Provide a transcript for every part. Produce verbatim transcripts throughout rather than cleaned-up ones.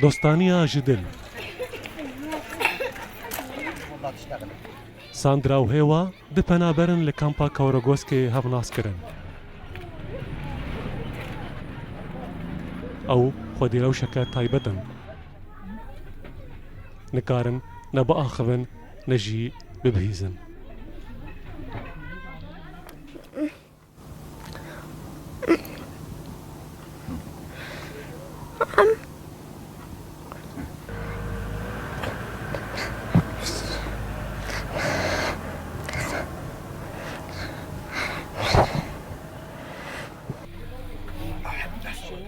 Dostaniya ji dil. Sandra û Hêwa du penaber in li kampa Kawregoskê hev nas kirin. Ew xwedî rewşeke taybet in. Nikarin ne biaxivin ne jî bibihîzin.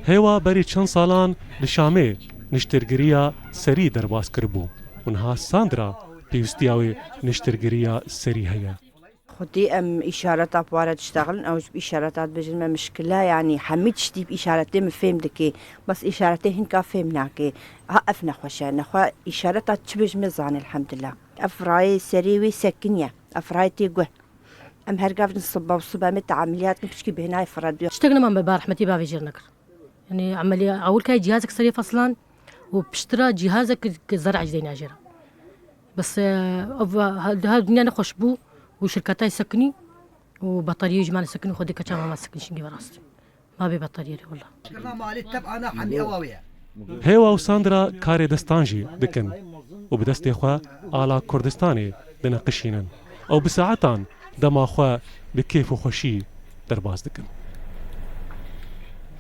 Hêwa berî çend salan li Şamê niştirgiriya serî derbas kiribû û niha Sandra pêwîstiya wê niştirgiriya serî heye. Xwedî em îşareta bi ware diştexilin, ew ji bi îşareta dibêjin me mişkile, yanî hemî tiştî bi îşaretê min fêm dike. Bes îşaretê hinka fêm nake. Ha ev nexweş e, nexwe îşareta çi bêjim me zanê elhemdulillah. Ev rayê serê wê sekiniye, ev rayê tê guh. Em her gav din siba û siba me te emeliyat kin, piçkî bêhnayê firediyo. Tiştek nema me ba rehmetî bavê jêr nekir. Yanî emeliya ewil kay cihazek serê feslan û piştira cihazek ki zerec deyna jêra. Bes, e, ev ha, ha dinya nexweş bû û şirketay sekinî û batariyê ji me sekinî, xwedî keça me sekinî şingî ve rast. Ma bê batariyê rê wela. Hêwa û Sandra karê destan jî dikin û bi destê xwe ala Kurdistanê dineqişînin. Ew bi saetan dema xwe bi kêf û xweşî derbas dikin.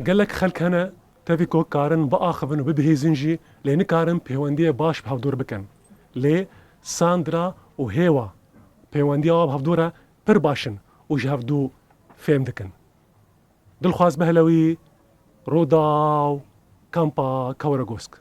Gelek xelk hene tevî ku karin biaxivin û bibihîzin jî lê nikarin pêwendiyê baş bi hevdûr bikin. Lê Sandra û Hêwa pêwendiya wan bi hevdû re pir baş in û ji hevdû fêm dikin. Dilxwaz Behlewî, Rûdaw, Kampa Kewregosk.